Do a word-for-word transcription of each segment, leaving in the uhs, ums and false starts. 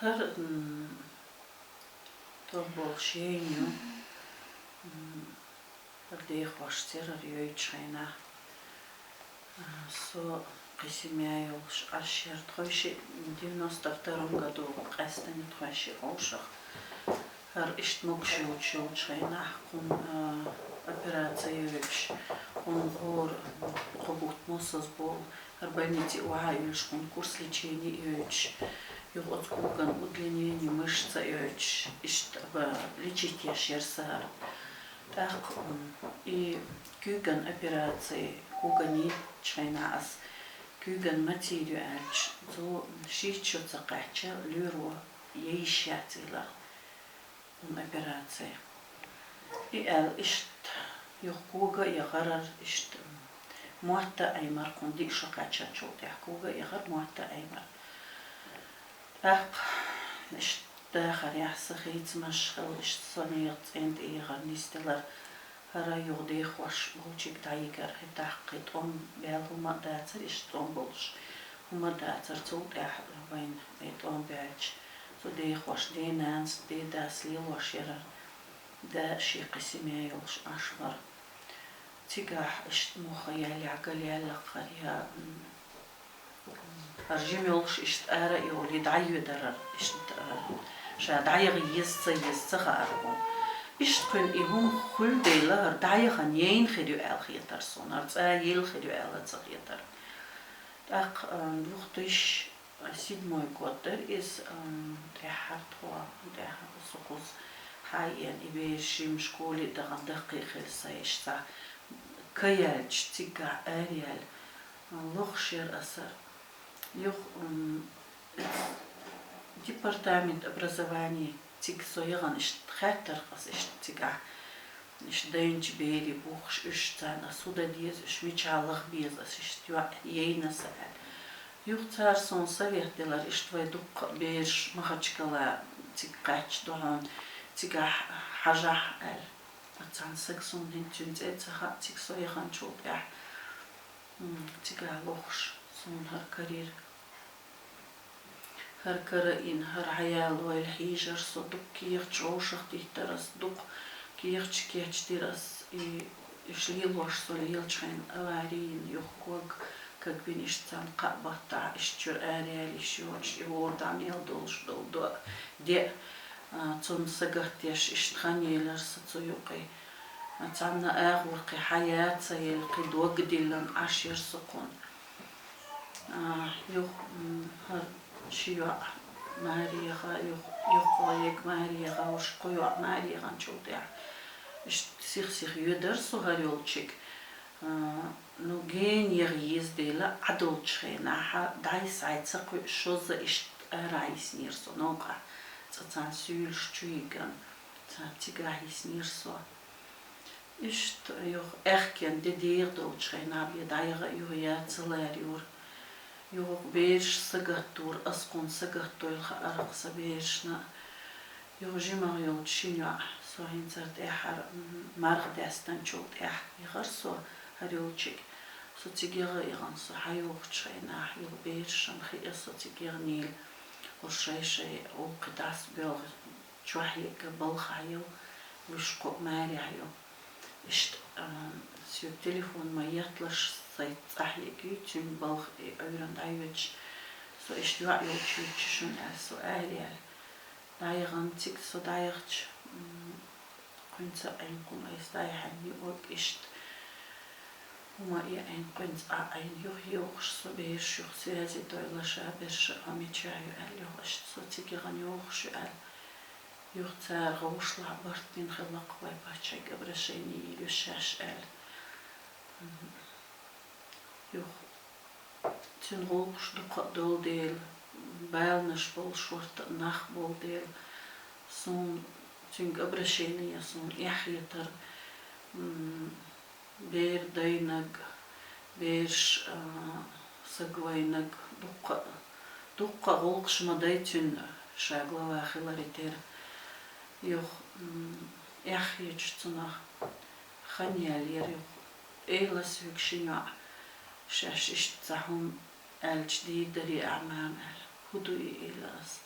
ХӀара, м, тохболуш ейн ю, м, хӀара дехошца ерар йойтучу хенахь. А, со кхин семья йолуш Ӏаш яра тхойшиъ, девяносто втором году къаьстина тхойшиъ вовшах. ХӀара иштта могуш йолчу йолчу хенахь кхунна, а, операци йойтуш, кхунна хӀора кхо бутт мосазза болу, хӀара больнице охьа а йолуш, кхунна курс лечения йойтуш, юха оцу коган удлинение мышца йойтуш, иштта ба-, лечить еш яра сара. ТӀаккха, м, и куьйган операци, коган йитчу хенахь ас куьйган ма цийр ю аьлча, цо шийтта шо ца кхаьчча, лоьро яйиш яц илар. Операци. И аьлла иштта юха кога а яхарара, иштта мотт а Ӏемар, кхунна диъ шо кхаьчначул тӀаьхьа кога а яхара, мотт а Ӏемар. ТӀаккха иштта дахарехь сан хийцамаш хилла, иштта со нехан цӀен тӀе яхар нисделар, хӀара юха дехош болчиг дӀайигар, хӀетахь кхин тӀом баьлла хӀума а дацара, иштта тӀом болуш хӀума а дацара, цул тӀаьхьа вайна и тӀом баьлча. Цу дехош ден-нанас, ден-дас лелош яра, да шен кхин семья йолуш Ӏаш вара. Цигахь иштта муха яьлла, гал яьлла хӀара я, м, хӀара жима йолуш иштта ара а йолий, дӀайоьдарара, иштта, а, ша дӀаяха еза, ца еза ца хаьара хьуна. Иштта кхуьнан и хӀума хуьлу дела, хӀара дӀаяхана яйна хир ю аьлла хетара суна, хӀара цӀа елла хир ю аьлла ца хетара. ТӀаккха, а, двух тысяч седьмой год дара иза, ам, тӀаьххьара тхо, тӀаьххьара со кхуза хьаеана, и бераш жима школе а дахана, даккхий хилла сан йиша цхьа ка яьлча, цигахь араяьлла, а, лохуш яра аса. Юха, ам, департамент образования цига со яхана, иштта хаьттара аса, иштта цигахь. Иштта дайначу берийн бухахь уьш, царна ас хӀун дан деза, уьш мичахь лаха беза, ас иштта йоӀ яйна аса аьлла. Юха цара суна совет делара, иштта вай дуккха а бераш Махачкала цига кхаьчна ду хьуна, цигахь хьажахь аьлла. Ткъа цхьана сага суна хӀинца цуьнан цӀе а ца хаьа, цига со яханчул тӀаьхьа, м, цигахь лохуш суна хӀара карийра. ХӀара кара а йина, хӀара хьаялойла хьийжара со, дукха кехаташ вовшах диттара ас, дукха кехаташ кечдира ас, и, уьш лелош со лелачу хенахь авари йина, юха ког кагбина, иштта царна кхаа баттахь, иштта чуьра араяьлла йиш йоцуш, и хӀора дӀа мел долуш долу до-, де а, а, цунна сагатдеш, иштта хан елира сан цу юкъе. А, цхьанна агӀор кхин хьаяца елла, кхин дог а диллина Ӏаш яра со кхунна. А, юха, м, хӀара ши йоӀ маре яха, юха, юха кхо йига маре яха, уьш кхо йоӀ маре яханчул тӀаьхьа, иштта сих-сиха йоьдара со хӀара йолчиг. А, ну, гена яха еза дела, Ӏа долчу хенахь дӀай-схьай ца кхуьу, шозза иштта арахь йиснера со, новкъахь цкъа царна суьйлуш чу йигна, царна цигахь йиснера со. Иштта юха аьхкенан де дегӀан долчу хенахь бен дӀаяха а юха яц, ца ларйора. Юха бераш сагатдора, ас кхунна сагатдойла хаьара-кх сан берашна. Юха жимах йолчу шина йоӀа, со хӀинца хӀара тӀаьххьара, м, марха даьстинчул тӀаьхьа яхара со хӀара йолчиг. Со цига яха а яхана, со хьайогӀучу хенахь, юха берашна хиъна со цига яханийла, хӀора шай-шай гӀуллакхе дӀасабоьлху, чохь йиъна балхахь йо, вуьш кхоъ марехь йо. Иштта, а, соьга телефон ма етталаш, сайн цӀахь йиъна ю, цуьнан балха и Ӏуьйранна дӀайоьдуш, со иштта йоӀ йолчу юьтуш ю шуна аьлла, со араяьлла. ДӀаяхана цига со дӀаяхча, м, кхуьнца Ӏийна кхунна айса дӀаяхьийна йиъ ваг иштта. ХӀума а Ӏийна кхуьнца а Ӏийна, юха йогӀуш со бераш, юха связи дойла, ша берш а хьо мичахь ю аьлла, юха иштта со цига яхана йогӀуш ю аьлла. Юха цара гӀовшлахь барт бина хилла-кх вай паччахье обращение йира шаьш аьлла. Юха цуьнан гӀуллакхаш дукха а долу дела, баланаш болу шорта а нах болу дела, суна цуьнга обращение, суна эхь хетара, м, бер дайнарг, бераш, а, саг вайнарг, дуккха, дуккха гӀуллакхаш ма дай цуьнан, ша глава хиларе терра. Юха, м, эхь хеташ цунах хан яьллера юха. Элира соьга шина йоӀа, шаьш иштта цхьа хӀума аьлча дийр дарий ахь, мама, аьлла. ХӀун ду и, элира ас.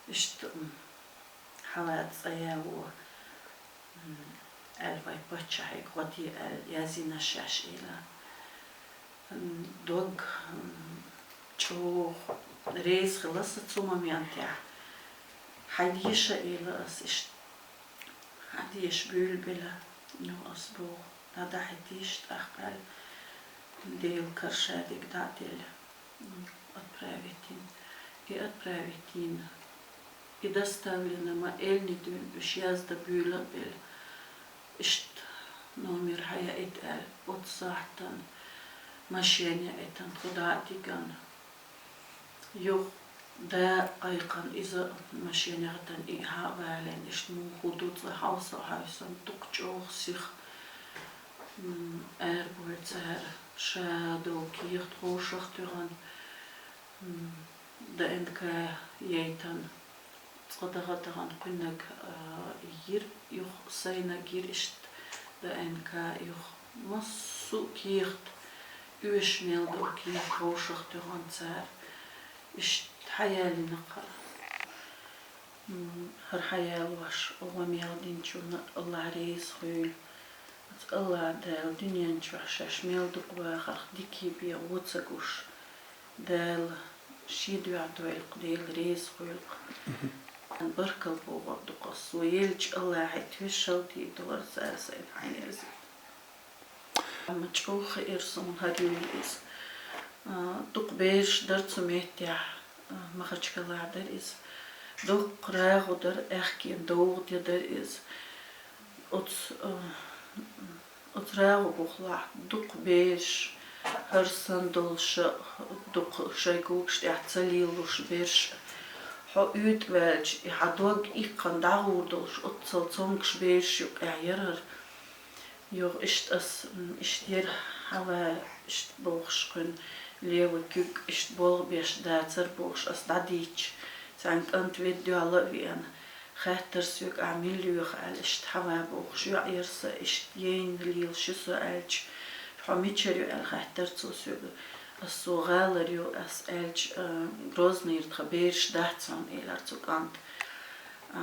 Иштта, м, хьаваьд цӀа яь во, м, аьлла вай паччахьега гӀо де аьлла, яздина шаьш ийла. М, дог, м, чӀоагӀа реза хилла со цу моментехь. Хьадеша ийла ас иштта. Хьадеша буьйлабелла, ну, ас боху, дӀадахьийтийша тӀаккха аьлла, Делан кара шадерг дӀа а делла, м, отправить йина. И отправить йина, и доставлено ма эллинехь дуьйна уьш яздан буьйлабелла. Иштта номер хьаяийта аьлла, оццу сахьтана машен яийтина тхо дӀа а дигна. Юха да кхайкхина иза машенехь тӀе и хьа а валийна, иштта муха хӀун ду цӀа хьовса-хьовсийна, дукха чӀогӀа сиха, м, арабевлла цара, ша долу кехат вовшах туьгӀна, м, Д Н К яйтина, цкъа даха-дахана кхуьнниг, а, йира, юха сайниг йира иштта Д Н К, юха массо а кехат, оьшуш мел долу кехат вовшах туьгӀна цара. Иштта хьаялийнарг хӀара. М, хӀара хьаялош, гӀо мел динчунна Аллах реза хуьлда. Оцу Аллах Дала дуьнен чохь шаьш мел дукха бахарх дика бен гӀо ца гуш, Дала шен дуьхьа дойла-кх, Дела реза хуьлда-кх. Баркалла бохург ду-кх ас, со елча Аллахье тоьшалла дийр ду хӀара цара сайна хьаерзийта. Амма чӀогӀа хиира суна хӀара юйла иза. А, дукха бераш дара цу меттехь, а, Махачкалахь дара иза. Дукха рагӀу дара, аьхкенан довха де дара иза. Оцу, а, Оцу рагӀу бухахь дукха бераш, хӀара санна долуш, дукха шайн когаш тӀехь ца лелош бераш, хьо уьйтӀа ваьлча, и хьан дог иккхина дӀагӀур долуш, оццул цомгуш бераш юкъехь яра хӀара. Юха иштта ас, м, иштта яра хьаваь, иштта бохуш кхуьнан лева куьг, иштта болх беш дацара бохуш ас дӀадийцча, цхьана кӀант ведда дуьхьал а веана. Хаьттара соьга, ахь мила лоьху аьлла, иштта хьаваь бохуш, йоӀ яра сан, иштта яйна лелаш ю со аьлча, хьо мичара ю аьлла хаьттара цо соьга. Ас цо гӀалара ю ас аьлча, а, Грозныйра тхан бераш дац хьуна элира цу кӀанта. А,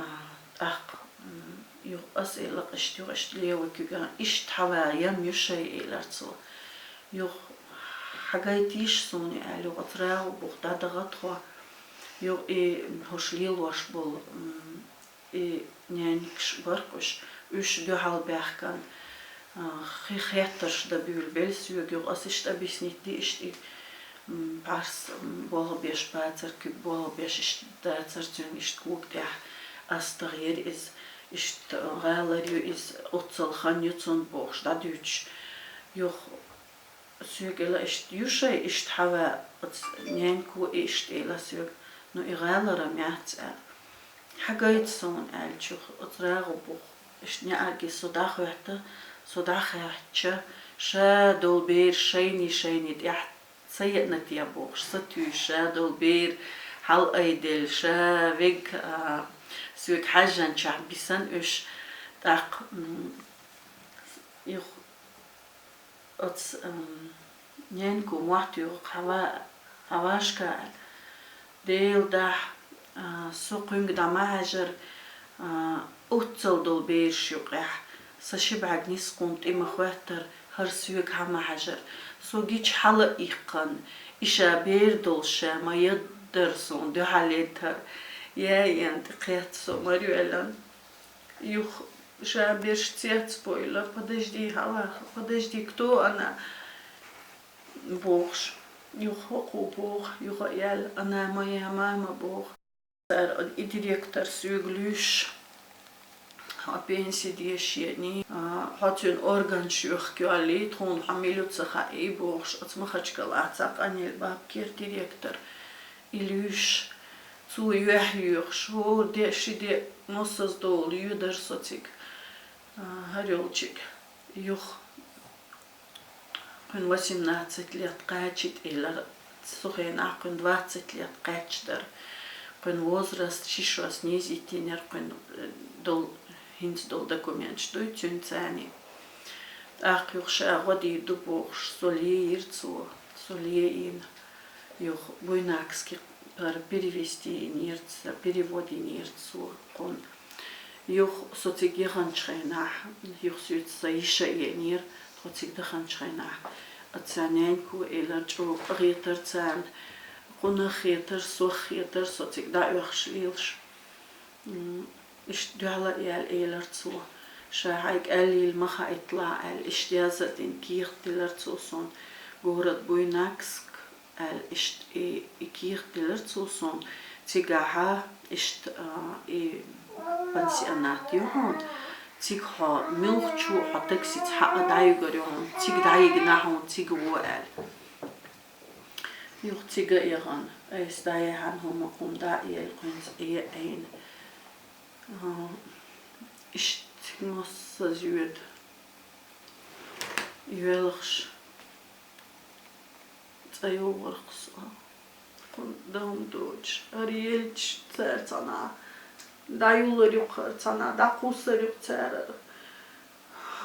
тӀаккха, м, юха ас элира-кх иштта, юха иштта лева куьган, иштта хьаваь ям ю шайн элира цо. Юха хьагайтийша суна аьлла, юха оцу рагӀу бухахь дӀадаха тхо. Юха и хӀорш лелош болу, м, и нянькаш бара-кх уьш, уьш дуьхьал баьхкина, а, хи-, хеттарш дан буьйлабелла соьга, юха ас иштта объяснить ди, иштта и, м, пхьарс, м, болх беш бацара, куьг болх беш иштта дацара цуьнан иштта кога тӀехь астагӀа яра иза, иштта гӀалара ю иза, оццул хан ю цунна бохуш дӀадуьйцуш. Юха Соьга элира иштта ю шайн, иштта хьаваь, оцу нянько иштта элира соьга, ну и гӀалара ма яц аьлла. Хьагайта суна аьлча, оцу рагӀу бухахь иштта неӀаргий со дӀахоьттина, со дӀахаьттича, ша долу бер шайний-шайний тӀехь ца еана те бохуш, сатуьйсуш, ша долу бер хьалаайделла, ша вега, а, соьга хьаьжжинчохь бисина уьш, тӀаккха, м, юха Оцу, ам, нянько мохь туьйхира хьава-, хьавашка аьлла. Делан дуьхьа, а, со кхуьнга дӀа ма хьаьжара, а, оццул долу бераш юкъехь. Сан ши бӀаьрг нисса кхунна тӀе ма хӀоьттара, хӀара соьга хьа ма хьаьжара. Со гича хьала а иккхина, и ша бер долуш ша ма яддара суна дуьхьал едда хӀара. Яй, ян тӀе кхетта со мара йоьллина. Юха ша берш цецбойла, подожди, хьалаха, подожди, кто она? Бохуш. Юха хӀокхо боху, юха аьлла, она моя мама боху. Цара и директор соьга луьйш, хьо пенси деш ений, а, хьо цуьнан органаш йохка йоллий, тхуна хьо мила ю ца хаьий бохуш, оцу Махачкалахь цхьа къанел бабкера директор. И луьйш, цо юьхь йоьхуш, хӀора де, ши де, массаза долу йоьдар со цига, а, хӀара йолчига. Юха кхуьнан восемнадцать лет кхачийта элира, цу хенахь кхуьнан двадцать лет кхаьчна дара. Кхуьнан возраст шишо снизить йинера, кхуьнан, э, долу, хӀинца долу документаш дуй цуьнан царний. ТӀаккха юха ша гӀо дийр ду бохуш, со леира цо, со леийна. Юха Буйнакский ХӀара перевести йинера ца, перевод йинера цо кхунна. Юха со цига яханчу хенахь, юха соьца сан йиша а еанера, тхо цига даханчу хенахь. Царна нянько элира, чӀогӀа къахетара царна, кхунах хетара, сох хетара, со цига дӀаоьхуш лелаш. М, иштта дуьхьал а яьлла элира цо, ша хьайга аьллийла ма хаийталахь аьлла, иштта яздан дина кехат диллира цо суна, город Буйнакск аьлла, иштта и, и кехат диллира цо суна, цигахьа иштта, а, и пансионат ю хьуна, цига хьо муьлххачу хьо таксица хьаа дӀайигар ю хьуна, цига дӀайигна хьуна, цига гӀо аьлла. Юха цига а яхана, айса дӀаяьхьна хӀума-хӀума дӀа а яьлла, кхуьнца Ӏе а Ӏийна. А, иштта массаза йоьду. Йоьлхуш цӀа йогӀурх со. Кхунна дан доцуш, хӀара елча цара цхьанхьа дӀаюллур ю-кх, хӀара цхьанхьа дӀакхуссур ю-кх цара.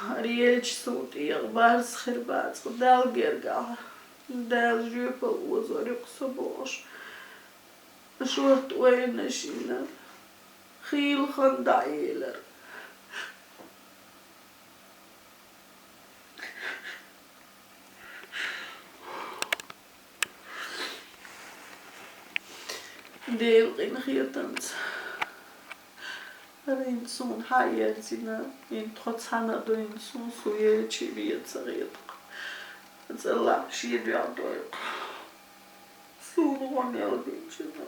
ХӀара елча суна тӀера барз хир бац-кх Далла гергахь. Дала жоьпалла озор ю-кх со бохуш. Шорта вайна шина хийла хан дӀаелира. Делан къинхетамца. ХӀара хӀинца суна хьаерзина, хӀинца тхо цхьаьна ду, хӀинца суна со елча вен ца хета-кх. Аса Аллахь шен дуьхьа дойла-кх. Суна гӀо мел динчунна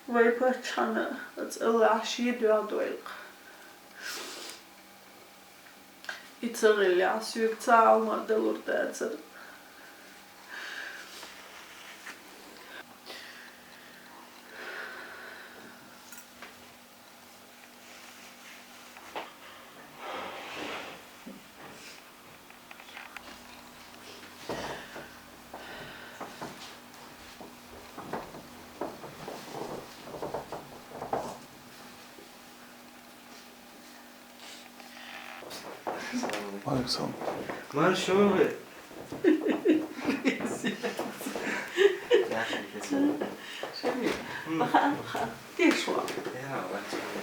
вай паччахьна Аса Аллахь шен дуьхьа дойла-кх. И ца хиллехь, соьга цхьа а хӀума далур дацара. Валейкум салам. Мар шугӀи. ШугӀи. М. Баха, баха. Тешо. Я, валейкум.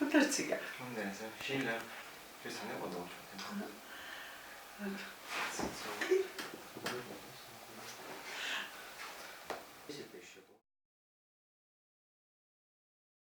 Утар цига. ШугӀи.